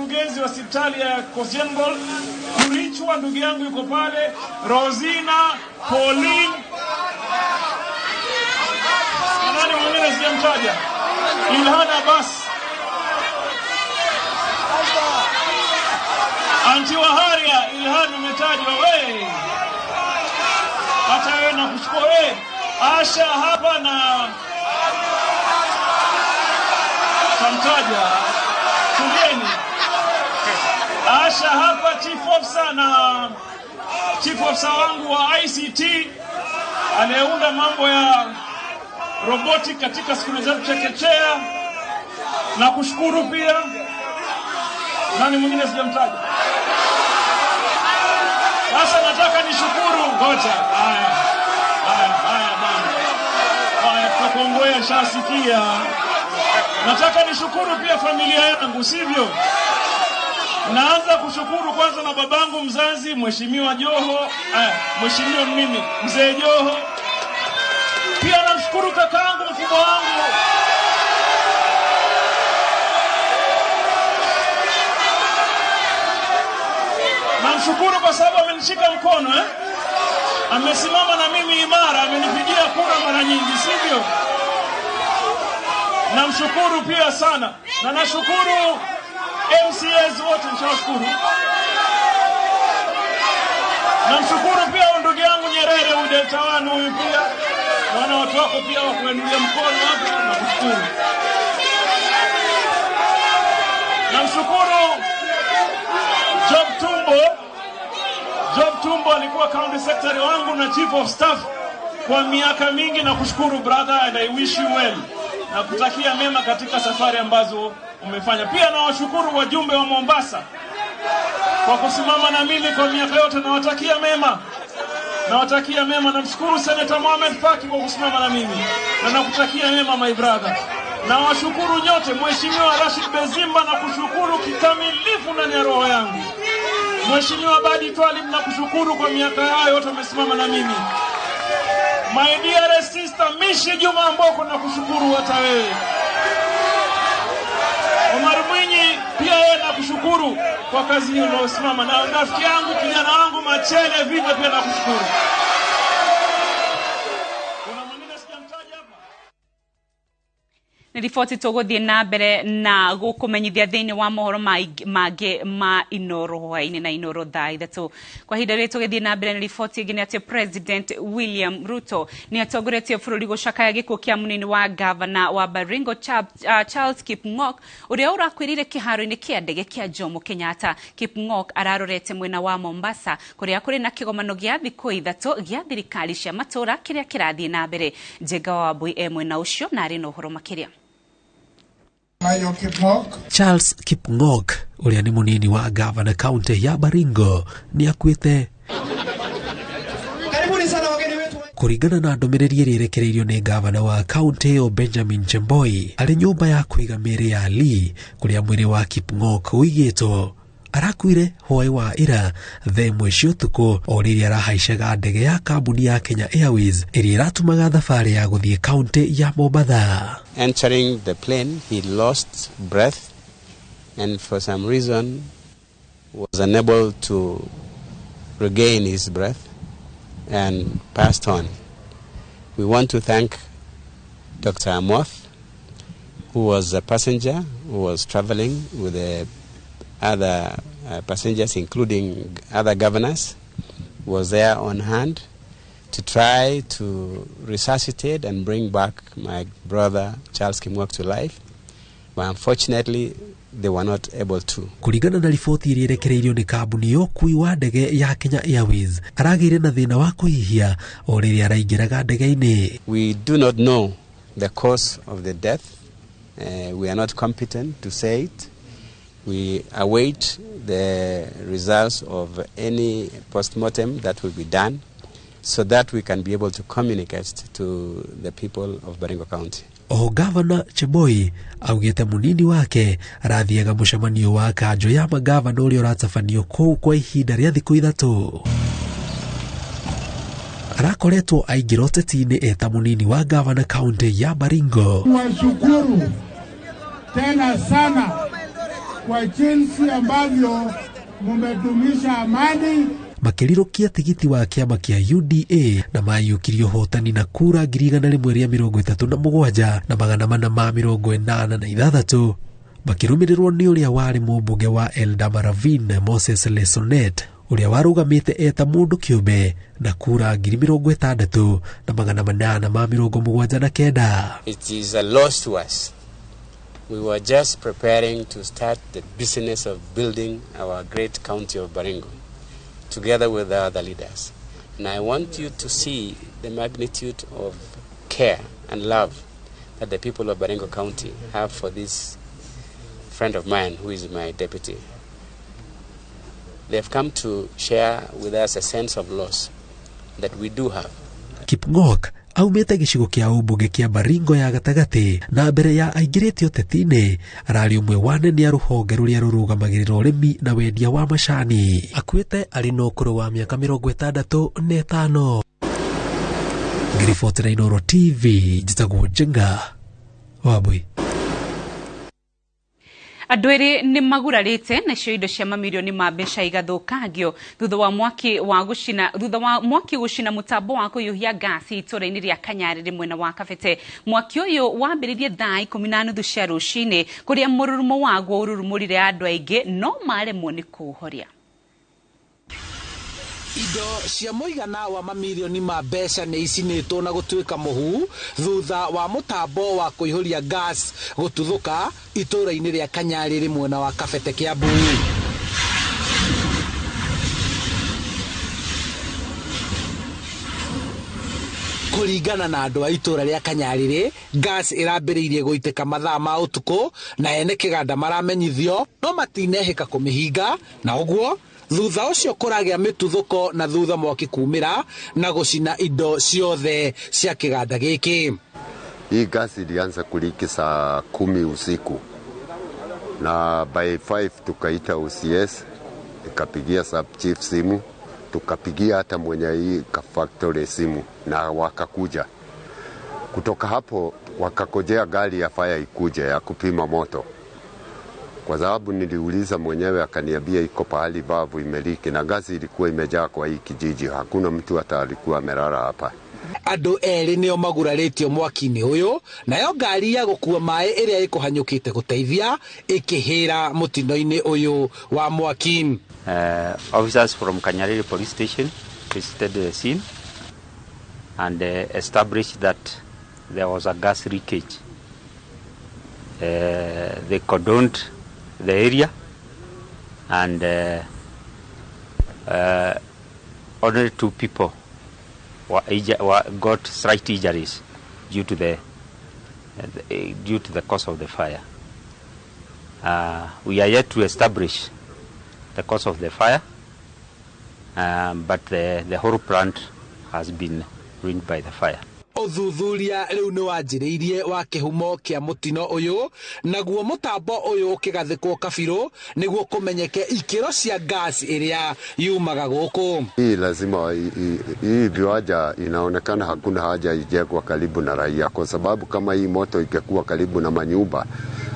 mkurugenzi wa hospitali ya Coast General, Kurichwa ndugu yangu yuko pale, Rosina, Pauline, nani mwingine sijamtaja, Ilhan Abbas, Anti Waharia, Ilhan umetajwa we, hata wewe nakuchukua we, Asha hapa na tamtaja, tulieni. Asha hapa, chief officer na chief officer wangu wa ICT anayeunda mambo ya robotic katika skuli zetu chekechea, na kushukuru pia. Nani mwingine sijamtaja? Sasa nataka nishukuru, ngoja. Haya. Haya, haya bana. Haya, tutakuongoea shasikia. Nataka nishukuru pia familia yangu, sivyo? Naanza kushukuru kwanza na babangu mzazi, Mheshimiwa Joho, Mheshimiwa mimi, Mzee Joho. Pia namshukuru kakaangu mkubwa wangu. Namshukuru kwa sababu amenishika mkono, Amesimama na mimi imara, amenipigia kura mara nyingi, sivyo? Namshukuru pia sana. Na nashukuru MCAs wote, nishawashukuru. Namshukuru pia ndugu yangu Nyerere huyu Delta One huyu pia. Naona watu wako pia wakuinulia mkono hapo, nakushukuru. Namshukuru Job Tumbo. Job Tumbo alikuwa county secretary wangu na chief of staff kwa miaka mingi, na kushukuru brother, and I wish you well. Na kutakia mema katika safari ambazo umefanya. Pia nawashukuru wajumbe wa Mombasa kwa kusimama na mimi kwa miaka yote, nawatakia mema. Nawatakia mema. Namshukuru Senator Mohamed Faki kwa kusimama na mimi, na nakutakia mema my brother. Nawashukuru nyote. Mheshimiwa Rashid Bezimba, na kushukuru kikamilifu ndani ya roho yangu. Mheshimiwa Badi Twalib, na kushukuru kwa miaka hayo yote umesimama na mimi. My dearest sister Mishi Juma Amboko, na kushukuru hata wewe. Omar Mwinyi pia yeye nakushukuru kwa kazi hiyo unayosimama. Na rafiki yangu kijana wangu Machele Vita pia nakushukuru. Kuna mwingine sijamtaja hapa? Nĩ riboti tũgũthiĩ na mbere na gũkũmenyithia thĩinĩ wa mohoro mangĩ ma Inoro hwaĩ-inĩ na Inoro thaa 3. Kwa ihinda rĩrĩ tũgĩthiĩ na mbere na riboti ĩngĩ nĩ atĩ President William Ruto nĩ atongoretie bũrũri gũcakaya gĩkuũ kĩa mũnini wa gavana wa Baringo Charles Kipng'ok ũrĩa ũrakuĩrĩire kĩharo-inĩ kĩa ndege kĩa Jomo Kenyatta. Kipng'ok ararorete mwena wa Mombasa kũrĩa kũrĩ na kĩgomano gĩa thikũ 3 gĩa thirikari cia matũũra kĩrĩa kĩrathiĩ na mbere. Njenga wa Wambui e mwena ũcio na arĩ na ũhoro makĩria. Charles Kipng'ok ũrĩa nĩ mũnini wa gavana county ya Baringo nĩ akuĩte. Kũringana na ndũmĩrĩri ĩrĩa ĩrekereirio nĩ gavana wa county ĩyo Benjamin Chemboi arĩ nyũmba ya kũiga mĩĩrĩ ya Lee kũrĩa mwĩrĩ wa Kipng'ok ũigĩtwo, arakuire hwaĩ wa ira thaa 1 cia ũtukũ o rĩrĩa arahaicaga ndege ya kambuni ya Kenya Airways ĩrĩa ĩratumaga thabarĩ ya gũthiĩ county ya Mombatha. Entering the plane, he lost breath and for some reason was unable to regain his breath and passed on. We want to thank Dr. Amoth, who was a passenger who was traveling with the other passengers, including other governors, was there on hand to try to resuscitate and bring back my brother Charles Kipng'ok to life. But unfortunately, they were not able to. Kũringana na riboti ĩrĩa ĩrekereirio nĩ kambuni ya ũkuui wa ndege ya Kenya Airways, aragĩire na thĩna wa kũhihia o rĩrĩa araingĩraga ndege-inĩ. We do not know the cause of the death. We are not competent to say it. We await the results of any postmortem that will be done so that we can be able to communicate to the people of Baringo County. Oho Gavana Cheboi augĩte mũnini wake arathiaga mũcemanio wa kanjũ ya magavana ũrĩa ũratabanio kũu kwa ihinda rĩa thikũ 3. Arakoretwo aingĩra ũteti-inĩ eta mũnini wa gavana county ya Baringo. Washukuru tena sana kwa jinsi ambavyo mumedumisha amani. Makĩrirũkia tigiti wa kĩama kĩa UDA na mayũkirie ũhotani na kura 137 na 486, makĩrũmĩrĩrwo nĩ ũrĩa warĩ mũmbunge wa Eldama Ravine Moses Lesonet, ũrĩa warũgamĩte eta mũndũ kĩũmbe na kura 60,879. It is a loss to us. We were just preparing to start the business of building our great county of Baringo together with the other leaders. And I want you to see the magnitude of care and love that the people of Baringo County have for this friend of mine who is my deputy. They've come to share with us a sense of loss that we do have. Kipng'ok aumĩte gĩcigo kĩa ũmbunge kĩa Baringo ya gatagatĩ, na mbere ya aingĩrĩte ũteti-inĩ ararĩ ũmwe wa anene a rũhonge rũrĩa rũrũgamagĩrĩra ũrĩmi na wendia wa macani. Akuĩte arĩ na ũkũrũ wa mĩaka 65. Ngĩribotera Inooro TV, njĩtagwo Njenga Wambui. Andũ erĩ nĩ magurarĩte nacio indo cia mamirioni ma mbeca igathũkangio thutha wa mwaki gũcina mũtambo wa kũhiũhia ngasi itũũra-inĩ rĩa Kanyarĩrĩ mwena wa Kabete. Mwaki ũyũ wambĩrĩirie thaa 10:30 cia rũcinĩ, kũrĩa mũrurumo waguo ũrurumũrire andũ aingĩ no maremwo nĩ kũũhoria. Indo cia mũigana wa mamirioni ma mbeca nĩ icinĩtwo na gũtuĩka mũhu thutha wa mũtambo wa kũihũria gas gũtuthũka itũũra-inĩ rĩa Kanyarĩrĩ mwena wa Kabete, Kiambu. Kũringana na andũ a itũũra rĩa Kanyarĩrĩ, gas ĩrambĩrĩirie gũitĩka mathaa ma ũtukũ na ene kĩganda maramenyithio no matinehĩka kũmĩhinga, na ũguo thutha ũcio kũragĩa mĩtuthũko na thutha mwaki kumĩra na gũcina indo ciothe cia kĩganda gĩkĩ. Hii gasi ilianza kuliki saa 10 usiku na by 5 tukaita OCS, ikapigia sub chief simu, tukapigia hata mwenye hii factory simu na wakakuja. Kutoka hapo wakakojea gari ya fire ikuje ya kupima moto. Kwa sababu niliuliza mwenyewe akaniambia iko pahali bavu imeliki na gasi ilikuwa imejaa kwa hii kijiji, hakuna mtu hata alikuwa amelala hapa. Andũ erĩ nĩo magurarĩtio mwaki-inĩ ũyũ, nayo ngari ya gũkua maĩ ĩrĩa ĩkũhanyũkĩte gũteithia ĩkĩhĩra mũtino-inĩ ũyũ wa mwaki. Officers from Kanyariri police station visited the scene and established that there was a gas leakage. They cordoned the area and only 2 people got slight injuries due to the cause of the fire. We are yet to establish the cause of the fire, but the whole plant has been ruined by the fire. Ũthuthuria rĩu nĩ wanjĩrĩirie wa kĩhumo kĩa mũtino ũyũ, naguo mũtambo ũyũ ũkĩgathĩkwo kabirũ nĩguo kũmenyeke ikĩro cia gas ĩrĩa yumaga gũkũ. Hii lazima hii viwanja inaonekana hakuna haja ijengwa karibu na raia, kwa sababu kama hii moto ingekuwa karibu na manyumba,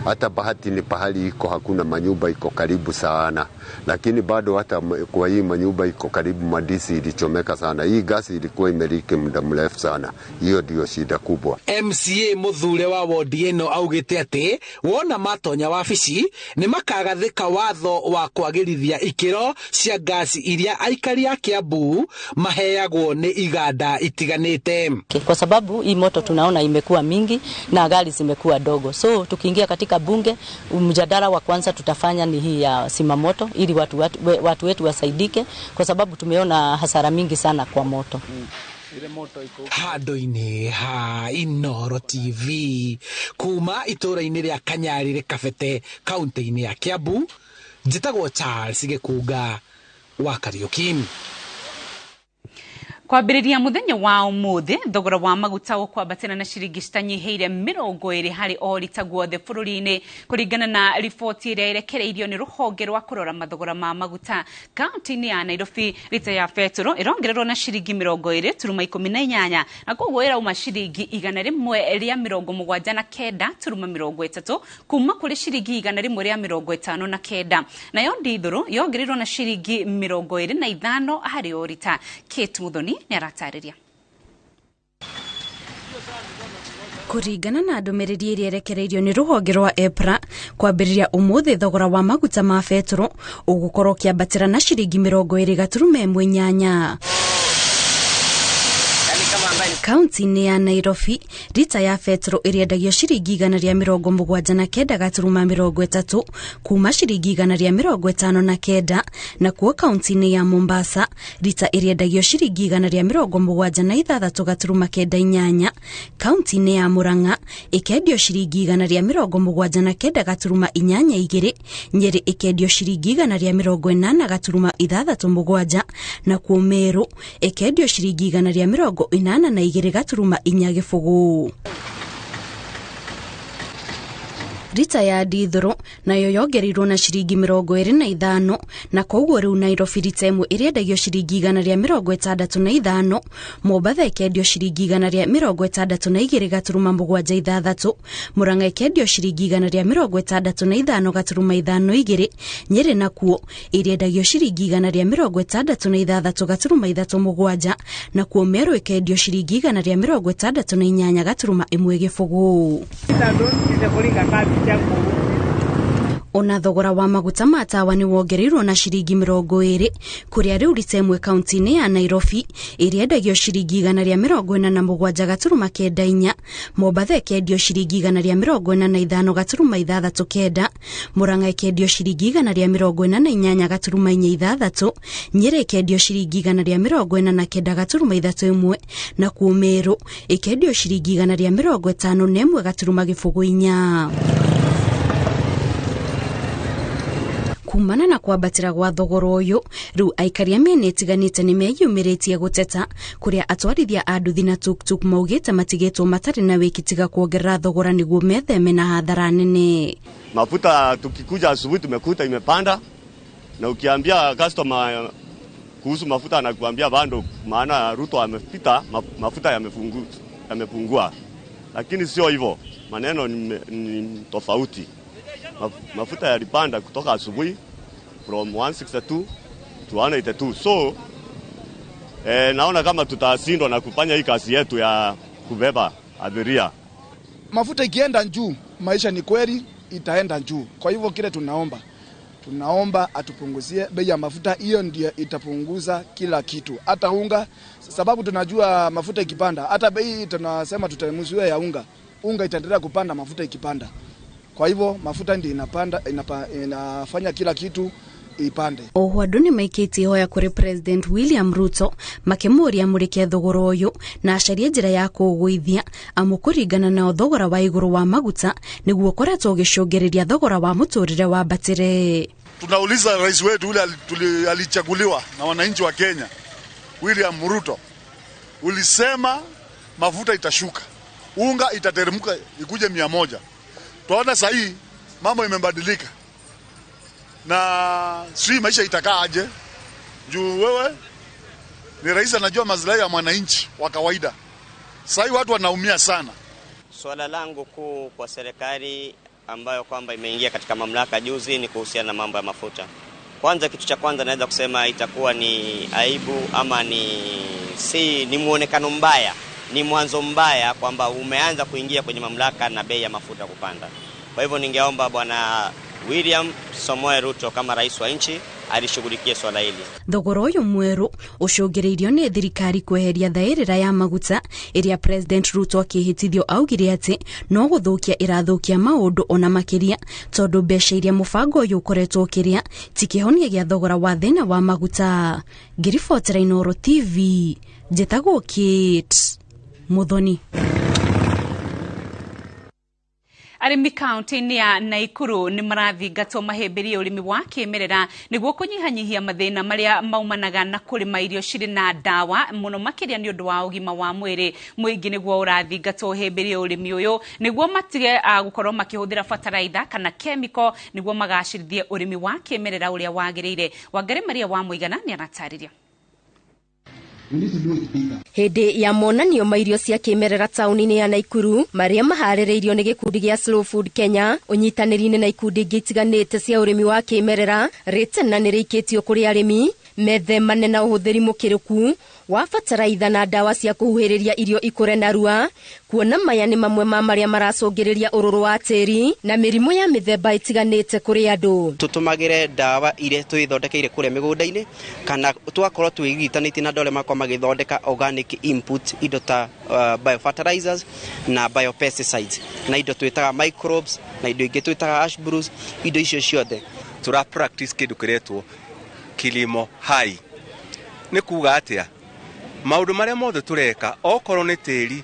hata bahati ni pahali iko hakuna manyumba iko karibu sana, lakini bado hata kwa hii manyumba iko karibu madisi ilichomeka sana. Hii gasi ilikuwa imeliki muda mrefu sana, hiyo ndio shida kubwa. MCA muthure wa wodi ĩno augĩte atĩ wona matonya wabici nĩ makagathĩka watho wa kwagĩrithia ikĩro cia gasi iria aikari a Kiambu maheagwo nĩ iganda itiganĩte. Kwa sababu hii moto tunaona imekuwa mingi na gari zimekuwa dogo, so tukiingia katika bunge mjadala wa kwanza tutafanya ni hii ya simamoto ili watu wetu wasaidike, kwa sababu tumeona hasara mingi sana kwa moto. Handũ-inĩ ha Inooro TV kuma itũũra-inĩ rĩa Kanyarĩrĩ Kabete kaunti-inĩ ya Kiambu, njĩtagwo Charles Gĩkunga wa Kariuki. Kwambĩrĩria mũthenya wa ũmũthĩ, thogora wa maguta ũkwambatĩra na ciringi citanyihĩire 20 harĩ o rita guothe bũrũri-inĩ, kũringana na riboti ĩrĩa ĩrekereirio nĩ rũhonge rwa kũrora mathogora ma maguta. Kaunti-inĩ ya Nairobi, rita ya betũrũ ĩrongererwo na ciringi 20.18, na koguo ĩrauma ciringi 179.30 kuma kũrĩ ciringi 159. Nayo ndithũrũ yongereirwo na ciringi 25 harĩ o rita. Kate Muthoni nĩ aratarĩria. Kũringana na ndũmĩrĩri ĩrĩa ĩrekereirio nĩ rũhonge rwa EPRA, kwambĩrĩria ũmũthĩ thogora wa maguta ma betũrũ ũgũkorwo ũkĩambatĩra na ciringi 20.18. Kaunti-inĩ ya Nairobi, rita ya betũrũ ĩrĩendagio ciringi 179.30 kuma ciringi 159, nakuo kaunti-inĩ ya Mombasa rita ĩrĩendagio ciringi 176.98. Kaunti-inĩ ya Murang'a ĩkendio ciringi 179.82, Nyeri ĩkendio ciringi 180.67, nakuo Meru ĩkendio ciringi 182.40. Rita ya ndithũrũ nayo yongereirwo na ciringi 25, na koguo rĩu Nairobi rita ĩmwe ĩrĩendagio ciringi 165, Mombatha ĩkendio ciringi 162.76, Murang'a ĩkendio ciringi 165.52, Nyeri nakuo ĩrĩendagio ciringi 166.37, nakuo Meru ĩkendio ciringi 168.10. Ona thogora wa maguta ma tawa nĩ wongereirwo na ciringi 20, kũrĩa rĩu rita ĩmwe kaunti-inĩ ya Nairobi ĩrĩendagio ciringi 147.94, Mombatha ĩkendio ciringi 145.69, Murang'a ĩkendio ciringi 148.46, Nyeri ĩkendio ciringi 149.31, nakuo Meru ĩkendio ciringi 151.04. Kumana na kwambatĩra gwa thogora ũyũ, rĩu aikari a mĩena ĩtiganĩte nĩ meyumĩrĩtie gũteta, kũrĩa atwarithia a nduthi na tuktuk maugĩte matigĩtwo matarĩ na wĩki tiga kuongerera thogora nĩguo metheme na hathara nene. Mafuta tukikuja asubuhi tumekuta imepanda, na ukiambia customer kuhusu mafuta anakuambia bado, maana Ruto amepita, mafuta yamepungua. Lakini sio hivyo, maneno ni tofauti. Mafuta yalipanda kutoka asubuhi from 162 to 182. So naona kama tutashindwa na kufanya hii kazi yetu ya kubeba abiria. Mafuta ikienda juu, maisha ni kweli itaenda juu. Kwa hivyo kile tunaomba atupunguzie bei ya mafuta, hiyo ndio itapunguza kila kitu, hata unga, sababu tunajua mafuta ikipanda, hata bei tunasema tutamuziwe ya unga, unga itaendelea kupanda mafuta ikipanda. Kwa hivyo mafuta ndio inapanda, inafanya kila kitu ipande. Oho andũ nĩ maikĩtie ihoya kũrĩ President William Ruto makĩmũũria amũrĩke thogora ũyũ na acarie njĩra ya kũũgũithia, amu kũringana nao thogora wa igũrũ wa maguta nĩguo ũkoretwo ũgĩcũngĩrĩria thogora wa mũtũrĩre wambatĩre. Tunauliza rais wetu yule alichaguliwa na wananchi wa Kenya, William Ruto, ulisema mafuta itashuka, unga itateremka ikuje 100. Tunaona sasa hii mambo imebadilika. Na sijui maisha itakaa aje. Juu wewe ni rais anajua maslahi ya mwananchi wa kawaida. Sasa hii watu wanaumia sana. Swala langu kuu kwa serikali ambayo kwamba imeingia katika mamlaka juzi ni kuhusiana na mambo ya mafuta. Kwanza, kitu cha kwanza naweza kusema itakuwa ni aibu ama ni muonekano mbaya, ni mwanzo mbaya kwamba umeanza kuingia kwenye mamlaka na bei ya mafuta kupanda. Kwa hivyo ningeomba Bwana William Samoei Ruto kama rais wa nchi alishughulikie swala hili. Thogora ũyũ mwerũ ũcũngĩrĩirio nĩ thirikari kweheria thaĩrĩra ya maguta ĩrĩa President Ruto akĩhĩtithio augire atĩ no gũthũkia ĩrathũkia maũndũ ona makĩria, tondũ mbeca iria mũbango ũyũ ũkoretwo ũkĩrĩa ti kĩhonia gĩa thogora wa thĩna wa maguta. Ngĩribotera Inooro TV, njĩtagwo Kate Muthoni. Arĩmi kaunti-inĩ ya Naikuru nĩ marathingatwo mahĩmbĩrie ũrĩmi wa kĩmerera nĩguo kũnyihanyihia mathĩna marĩa maumanaga na kũrĩma irio cirĩ na ndawa mũno makĩria nĩ ũndũ wa ũgima wa mwĩrĩ. Mũingĩ nĩguo ũrathingatwo ũhĩmbĩrie ũrĩmi ũyũ nĩguo matige gũkorwo makĩhũthĩra bataraitha kana kemiko nĩguo magacĩrithie ũrĩmi wa kĩmerera ũrĩa wagĩrĩire. Wangari Maria wa Mũigana nĩ aratarĩria. Hĩndĩ ya monanio ma irio cia kĩmerera taũni-inĩ ya Naikuru marĩa maharĩrĩirio nĩ gĩkundi gĩa Slow Food Kenya ũnyitanĩri-inĩ na ikundi ingĩ itiganĩte cia ũrĩmi wa kĩmerera, rĩtana nĩ rĩikĩtio kũrĩ arĩmi methemane na ũhũthĩri mũkĩrũku wa bataraitha na ndawa cia kũhuhĩrĩria irio ikũre narua, kuona maya nĩ mamwe ma marĩa maracũngĩrĩria ũrũrũ wa tĩri na mĩrimũ ya mĩthemba ĩtiganĩte kũrĩ andũ. Tũtũmagĩre ndawa iria twĩthondekeire kũrĩa mĩgũnda-inĩ kana tũgakorwo twĩgitanĩtie na andũ arĩa makoragwo magĩthondeka organic input, indo ta biofertilizers na biopesticides na indo twĩtaga microbes na indo ingĩ twĩtaga ash brews, indo icio ciothe. Tũra practice kĩndũ kĩretwo kilimo hai. Nĩ kuga atĩa? Maũndũ marĩa mothe tũreka okorwo nĩ tĩri,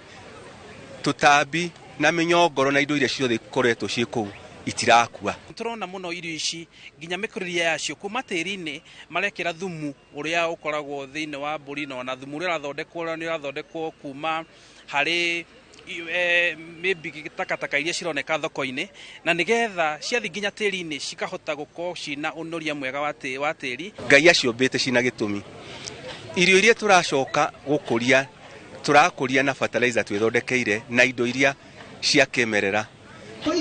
tũtambi na mĩnyongoro na indo iria ciothe ikoretwo ciĩ kũu itirakua. Tũrona mũno irio ici nginya mĩkũrĩrie yacio kuma tĩri-inĩ marekĩra thumu ũrĩa ũkoragwo thĩinĩ wa mbũri na thumu ũrĩa ũrathondekwo nĩ ũrathondekwo kuma harĩ maybe takataka iria cironeka thoko-inĩ, na nĩgetha ciathiĩ nginya tĩri-inĩ cikahota gũkorwo cina ũnoria mwega wa tĩri. Ngai aciũmbĩte cina gĩtũmi. Irio iria tũracoka gũkũria tũrakũria na fertilizer twĩthondekeire na indo iria cia kĩmerera.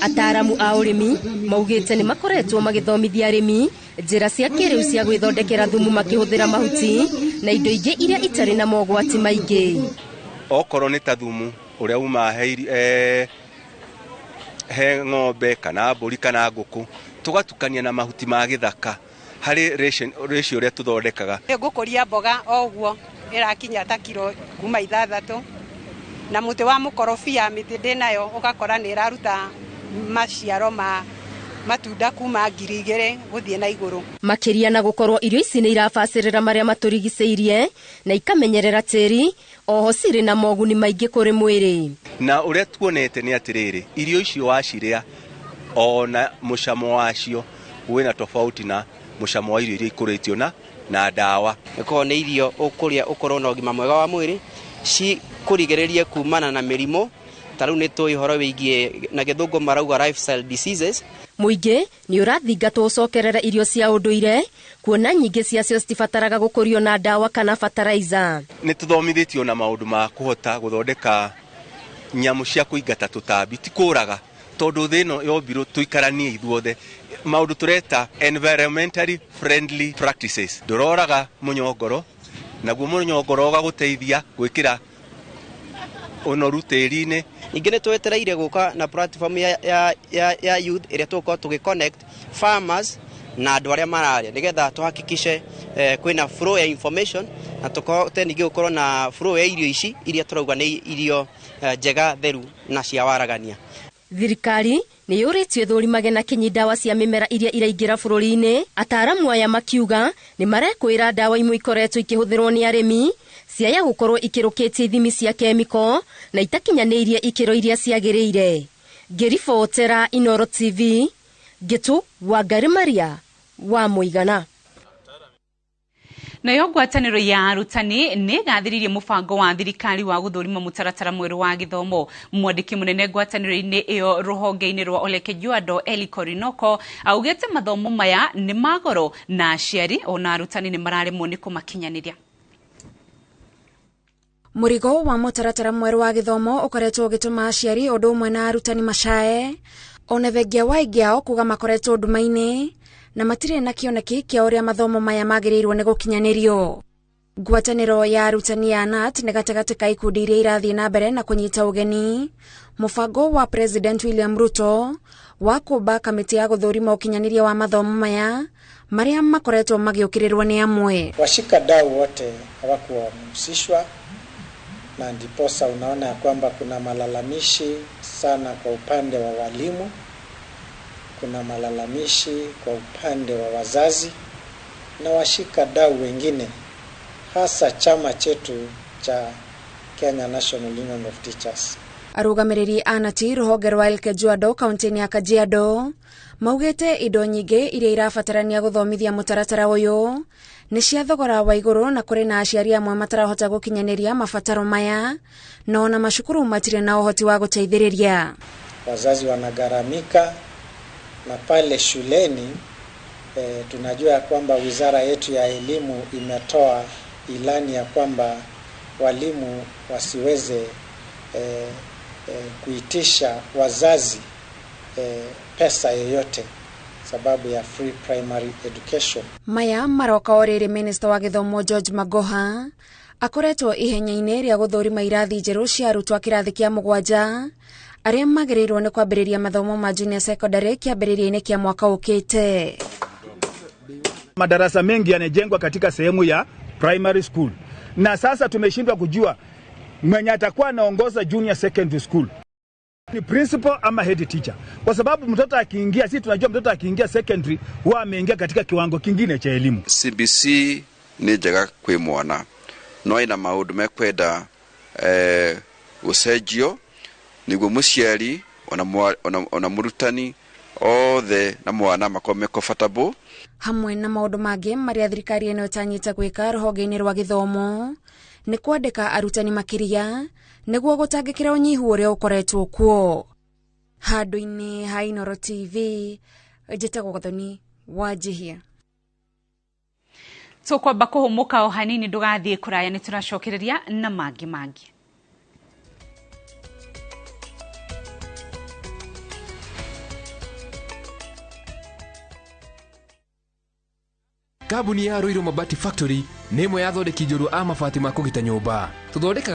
Ataaramu a ũrĩmi maugĩte nĩ makoretwo magĩthomithia arĩmi njĩra cia kĩrĩu cia gwĩthondekera thumu makĩhũthĩra mahuti na indo ingĩ iria itarĩ na mogwati maingĩ. Okorwo nĩ ta thumu ũrĩa umaga he ng'ombe kana mbũri kana ngũkũ, tũgatukania na mahuti ma gĩthaka harĩ ratio ũrĩa tũthondekaga. Ngũkũria mboga o ũguo ĩrakinya ta kiro kuma 6 na mũtĩ wa mũkorobia mĩtĩ ndĩnayo ũgakora nĩ ĩraruta maciaro ma matunda kuma 2000 gũthiĩ na igũrũ. Makĩria na gũkorwo irio ici nĩ irabacĩrĩra marĩa matũrigicĩirie na ikamenyerera tĩri, oho cirĩ na moguni maingĩ kũrĩ mwĩrĩ. Na ũrĩa tuonete nĩ atĩrĩrĩ, irio icio wacirĩa ona mũcamo wacio wĩna tofauti na mũcamo wa irio iria ikũrĩtio na ndawa. Ĩkorwo nĩ irio ũkũrĩa ũkorwo na ũgima mwega wa mwĩrĩ, cikũrigĩrĩrie kumana na mĩrimũ ta rĩu nĩ tũĩ ũhoro wĩgiĩ na gĩthũngũ marauga lifestyle diseases. Mũingĩ nĩ ũrathingatwo ũcokerere irio cia ũndũire kuona nyingĩ ciacio citibataraga gũkũrio na ndawa kana fertilizer. Nĩ tũthomithĩtio na maũndũ ma kũhota gũthondeka nyamũ cia kũingata tũtambi, ti kũraga, tondũ thĩ ĩno yombirwo tũikaranie ithuothe. Maũndũ tũreta environmentally friendly practices. Ndũroraga mũnyongoro, naguo mũnyongoro ũgagũteithia gwĩkĩra ũnoru tĩri-inĩ. Ningĩ nĩ twetereire gũka na platform ya youth ĩrĩa tũgũkorwo tũgĩ connect farmers na andũ arĩa mararĩa nĩgetha tũhakikishe kwĩna flow ya information na tũkote ningĩ gũkorwo na flow ya irio ici iria tũrauga nĩ irio njega theru na cia waragania. Thirikari nĩ yũrĩtio ĩthũrimage na kinyi ndawa cia mĩmera iria iraingĩra bũrũri-inĩ. Ataaramu aya makiuga nĩ marekwĩra ndawa imwe ikoretwo ikĩhũthĩrwo nĩ arĩmi ciaya gũkorwo ikĩrũkĩtie ithimi cia kemiko na itakinyanĩirie ikĩro iria ciagĩrĩire. Ngĩribotera Inooro TV, Ngĩtũ Wangari Maria wa Mũigana. Nayo ngwatanĩro ya arutani nĩ ĩgathĩrĩirie mũbango wa thirikari wa gũthũrima mũtaratara mwerũ wa gĩthomo. Mwandĩki mũnene ngwatanĩro-inĩ ĩyo rũhonge-inĩ rwa Ole Kejwado Eli Korinoko augĩte mathomo maya nĩ ma goro na aciari ona arutani nĩ mararemwo nĩ kũmakinyanĩria. Mũrigo wa mũtaratara mwerũ wa gĩthomo ũkoretwo ũgĩtũma aciari ũndũ ũmwe na arutani macae ona thengia wa aingĩ ao kuga makoretwo nduma-inĩ na matirĩ na kĩoneki kĩa ũrĩa mathomo maya magĩrĩirwo nĩ gũkinyanĩrio. Ngwatanĩro ya arutani ya KNUT nĩ gatagatĩ ka ikundi iria irathiĩ na mbere na kũnyita ũgeni mũbango wa President William Ruto wa kũmba kamĩtĩ ya gũthũrima ũkinyanĩria wa mathomo maya marĩa makoretwo magĩũkĩrĩrwo nĩ amwe. Washikadau wote hawakuwa wamehusishwa, na ndiposa unaona ya kwamba kuna malalamishi sana kwa upande wa walimu, kuna malalamishi kwa upande wa wazazi na washikadau wengine, hasa chama chetu cha Kenya National Union of Teachers. Arũgamĩrĩri a nati rũhonge rwa Elkejuado kaunti-inĩ ya Kajiado maugĩte indo nyingĩ iria irabatarania gũthomithia mũtaratara ũyũ nĩ cia thogora wa igũrũ na kũrĩ na aciari amwe matarahota gũkinyanĩria mabataro maya na ona macukuru matirĩ na ũhoti wa gũteithĩrĩria. Wazazi wanagharamika na pale shuleni tunajua ya kwamba wizara yetu ya elimu imetoa ilani ya kwamba walimu wasiweze kuitisha wazazi pesa yoyote sababu ya free primary education. Maya maroka o rĩrĩ Minister wa gĩthomo George Magoha akoretwo ihenya-inĩ rĩa gũthũrima irathi njerũ cia arutwo a kĩrathi kĩa 7 arĩa magĩrĩirwo nĩ kwambĩrĩria mathomo ma junior secondary kĩambĩrĩria-inĩ kĩa mwaka ũkĩte. Madarasa mengi yanajengwa katika sehemu ya primary school, na sasa tumeshindwa kujua mwenye atakuwa anaongoza junior secondary school ni principal ama head teacher, kwa sababu mtoto akiingia, sisi tunajua mtoto akiingia secondary huwa ameingia katika kiwango kingine cha elimu. CBC ni njega kwi mwana no ina maundu mekwenda gucenjio niguo muciari ona murutani othe na mwana makorwo me comfortable. Hamwe na maundu mangĩ marĩa thirikari ĩno ĩtanyĩte gwĩka rũhonge-inĩ rwa gĩthomo nĩ kwandĩka arutani makĩria nĩguo gũtangĩkĩra ũnyihu ũrĩa ũkoretwo kuo. Handũ-inĩ ha Inooro TV, njĩtagwo Gathoni Wanjihia. Tũkwamba kũhũmũka o hanini, ndũgathiĩ kũraya, nĩ tũracokereria na mangĩ mangĩ. Kambuni ya Ruiru Mabati Factory nĩ ĩmwe ya athondeki njorua a mabati ma kũgita nyũmba. Tũthondekaga